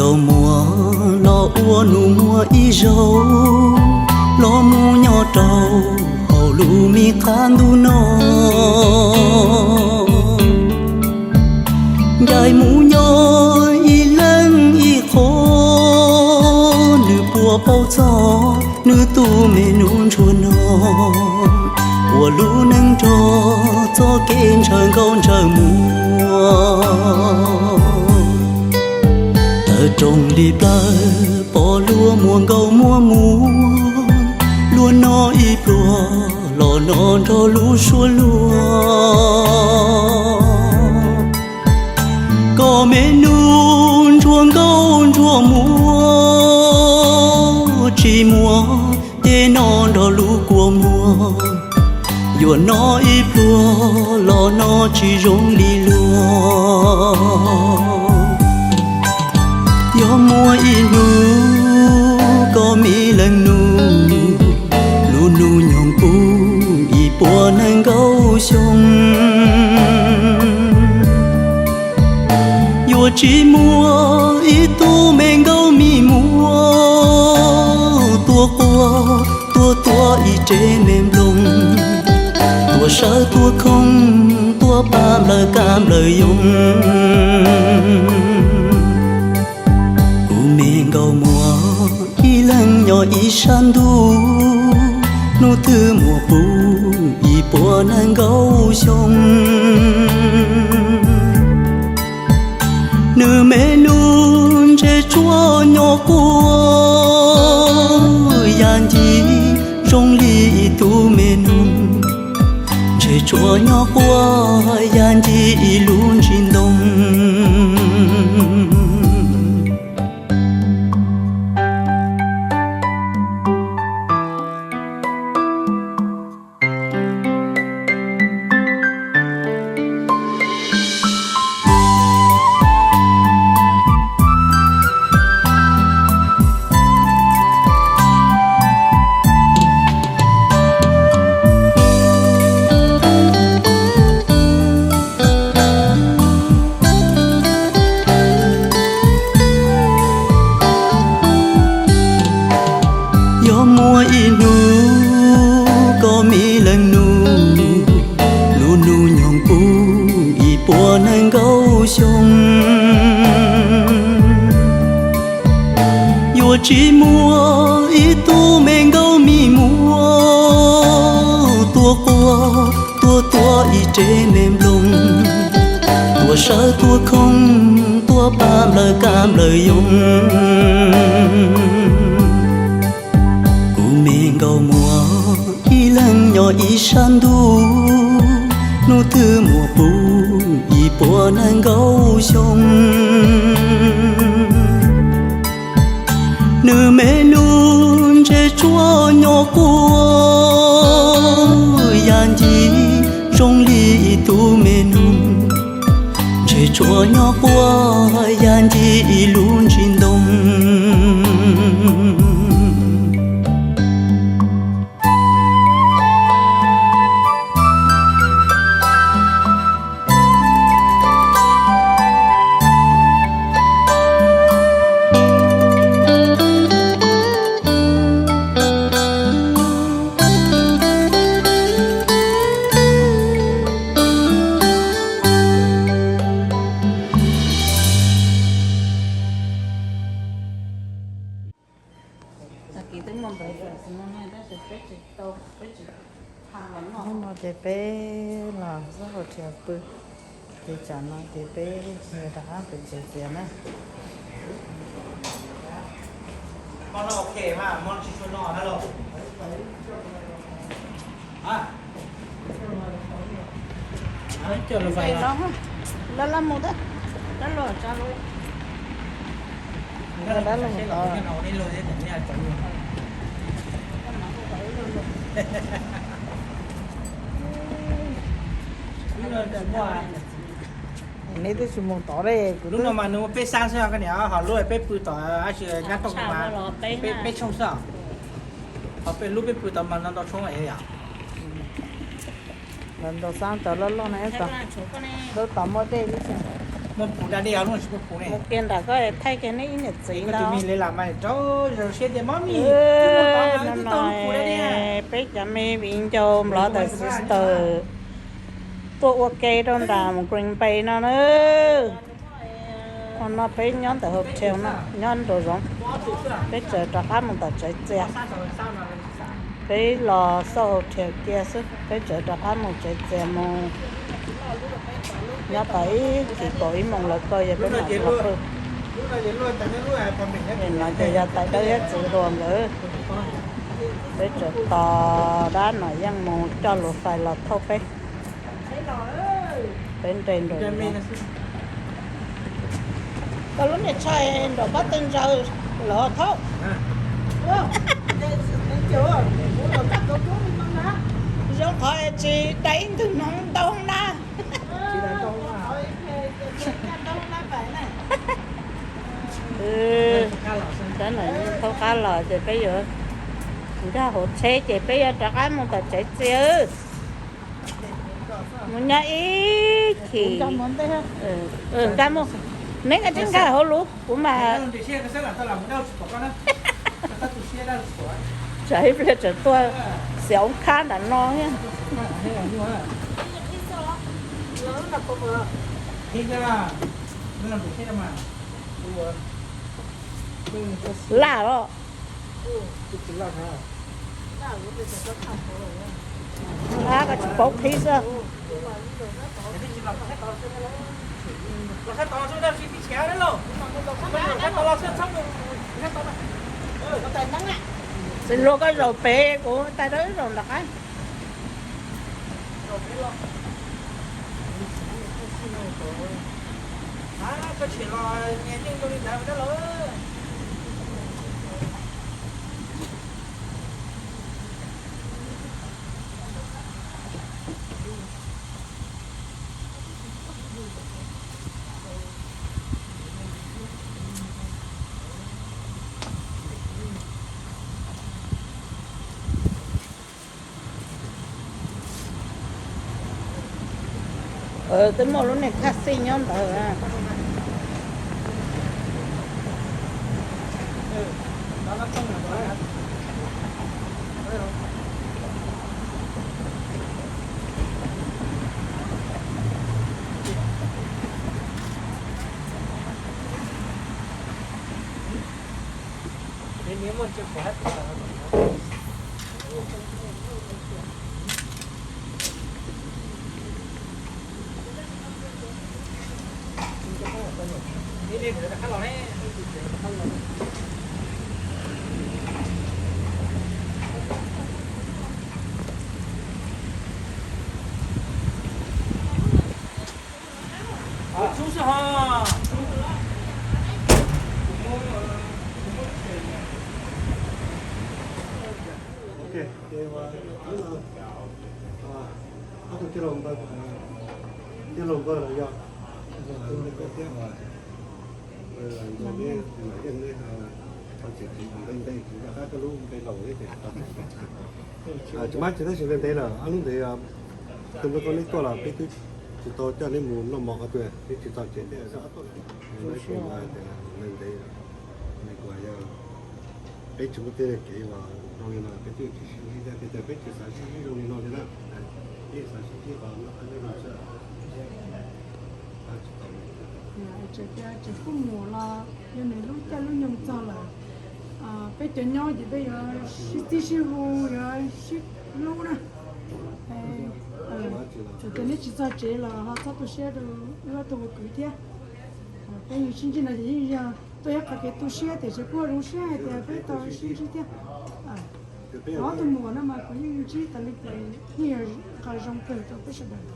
Muag los ua nus muag ib zaug, los mus nyob rau hauv lub me qab ntuj no. Ncaim mus nyob ib leeg ib qho, nws puas paub txog nws tus me nus ntsuag no, ua lub neej nrog txoj kev ntshaw nkauj ntshaw muag. Tawm rooj li plawv pom luag muag nkauj muag muag, luag no ib pluag los no nrog lub suab luag. Koj me nus ntsuag nkauj ntsuag muag, tsis muaj ces no nrog lub kua muag, yuav no ib pluag los no tsis zoo li luag. Yog muaj ib hnub koj me leej nus, lub nus nyoog puv ib puas nees nkaum xyoo, yuav tsis muaj ib tug me nkauj me muag tuaj quaj tuaj tuav ib re me nplooj, tuaj sawv tuaj khoov tuaj pab nplawm kab nplawm yoog. Kuv me nkauj muag ib leeg nyob ib sab ntuj, hnub twg muaj puv ib puas nees nkaum xyoo. Nws me nus ntshe tsuas nyob quaj yam ncig zoo li ib tug me nus, ntshe tsuas nyob quaj yam ncig ib lub ntsis ntoo. Yog muaj ib hnub koj me leej nus, lub nus nyoog puv ib puas nees nkaum xyoo, yuav tsis muaj ib tug me nkauj me muag tuaj quaj tuaj tuav ib re me nplooj, tuaj sawv tuaj khoov tuaj pab nplawm kab nplawm yoog. Kuv me nkauj muag ib leeg nyob ib sab ntuj, hnub twg muaj puv ib puas nees nkaum xyoo. Nws me nus ntshe tsuas nyob quaj yam ncig zoo li ib tug me nus, ntshe tsuas nyob quaj yam ncig ib lub ntsis ntoo. Hnub no ces peb los xub hau rhiav pw, ces tsam no ces peb rov qab pem tsev txiav na. Laj laj mus, laj laj tsa lub, laj laj mus tod. Nej twb tsis mus tod li, kuv lub no mas nws muaj peb xab xwb koj niam, ho lub peb pw tom nyab rooj mas peb tshooj xwb. Ho peb lub peb pw tom mas no ntau tshoob es yom. Los ntaus xab tawv loj loj na, lub tom muaj dej li xwb. Mus kiag nram koj thaij kiag neb ib niam txiv ntag. No no, peb cov me viv ncaus brother sister tuaj ua ke rau nram Green Bay no na. Ua no peb nyob ntawm hotel no, nyob nraum zoov. Peb tseem rov qab mus tom tsev txias. Peb los xauj hotel cia xwb, peb tseem rov qab mus tsev txias mus. Nyob tau ib chim kaum ib moos lawm koj yog peb mam los pw. No ces yog tais dawb thiab txiv hluas nkawd. Peb tseem tos dab Nom Yeej mus coj luas fais los thauj peb. Peb nres nraum, koj lub niag tshais nraum pob tw ntsaws los thauj. Zoo qhov tsis dai ib ntwg hnoos ntoo na. Dab Nom Yeej thaub qab los ces peb yuav nkag hauv tsheb ces peb yuav rov qab mus tom tsev txias. Mus nyob ib chim. Nkag mus, neb nkag tsis nkag hauv lus kuv mas. Tsam ib pliag tseem tuaj xiav oob khab nram no thiab. Laj los. Laj koj tsis paub qhib xwb. Txiv hluas koj zaum pem, kuv tais dawb zaum nram qab. Twb muaj lub niag khaj xij nyob ntawd. Ok, ces ua, ob tug tij laug npawg, tij laug npawg los yog npawg thiab, npawg neb, npawg yeej neb, tsis ntev ntev tsis nco qab koj lub npe laus thiab ces tsis muaj tsis tab sis ntev ntev lawm ob lub ntev. Tus npawg koj neb tuaj los peb twb tsis tau coj neb mus noj mov qhov twg, peb tsis txog tsev ntev, ntev ntev. Kuv yog peb tsis muaj tej kev uas zoo li no peb twb tsis sib ntsib thiab, tias peb tsis xav sib ntsib zoo li no li na. Peb xav sib ntsib qhov noj qab nyob zoo xwb. Tseem kuj mus los yog nws lub caij lub nyoog txog lawm. Peb cov nyob ces peb yuav sib txib sib hu, yuav sib hlub na. Txawm tias neb tsis txog tsev los ho txhob tu siab rau wb ob tug ua kwv thiab. Peb yeej sib ntsib no ces yeej yog tuaj ib qhov kev tu siab tiam sis kuj zoo siab hais tias peb tau sib ntsib thiab. Ob tug mus no mas kuv yeej ntsib tas li ces yeej yog qhov zoo kawg rau peb sawv daws.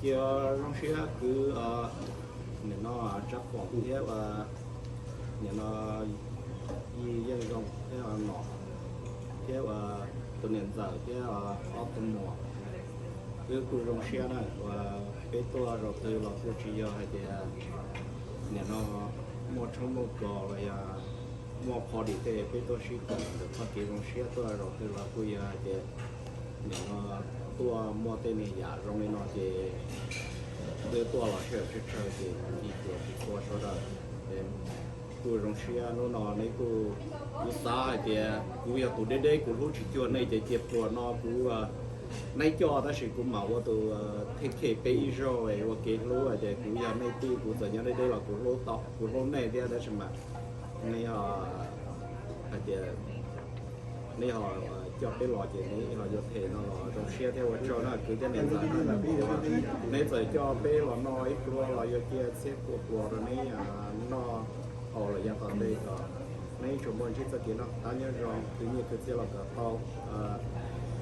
Cia zoo siab kwv, nim no Tsab Foom thiab ua, nim no Yij Yeej Zoo thiab ua Nom thiab ua Tus niam ntxawm thiab ob tug muam, wb kuj zoo siab na uas peb tuaj zaum twg los kuj tsis yog hais tias nim no muaj tshoob muaj kos los yog muaj qhov dim tej, peb tuaj sib koom ntawm txoj kev zoo siab tuaj zaum twg los kuj yog hais tias nim no tuaj muaj tej niag yam zoo li no ces twb tuaj los sij hawm tsawg tsawg ces cia tsis txhua sawv daws. Kuj zoo siab hnub no neb kuj, kuv xav hais tias kuv yog tus deb deb kuv hlub tsis cuag nej ces cia pluas no kuv, neb coj tab sis kuv mam ua tus thej khe peb ib zaug ua kev hlub hais tias kuv yog nej tij kuv txawm nyob deb deb los kuv hlub tau, kuv hlub nej thiab tab sis mas neb hais tias neb ho coj peb los ces neb ho yuav them no los zoo siab thiab ua tsaug na kwv thiab niam ntxawm. Neb txawm coj peb los noj ib pluag los yuav cia txhiab pua pluas rau neb noj haus los yav tom ntej kom neb tsuas muaj ntsib txoj kev noj qab nyob zoo, khwv nyiaj khwv txiaj los kom tau,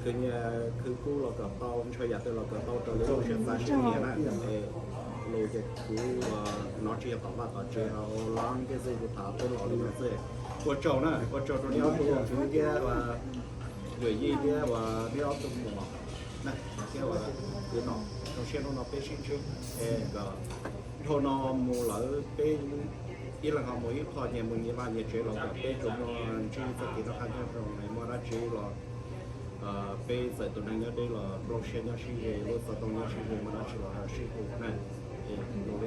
khwv nyiaj khwv kub los kom tau, ntshai yam twg los kom tau raws li lub siab xav siab nyiam na. Lus ces kuv hnov tsis yog tom vaj tom tsev, hauv lab kev xwb kuv tham peb los li no xwb. Ua tsaug na, ua tsaug rau neb ob tug kwv thiab, Yuam Yij thiab uas neb ob tug muam na, thiab uas kwv no, zoo siab hnub no peb sib ntsib es kom dhau no mus lawm peb ib leeg ho mus ib qho, nyias mus nyias vaj nyias tsev los kom peb tsuas muaj ntsib txoj kev noj qab nyob zoo, muaj dab tsi los peb txawm tus neeg nyob deb los nplooj siab nyob sib ze, lub xov tooj nyob sib ze, muaj dab tsi los ho sib hu na. Es lus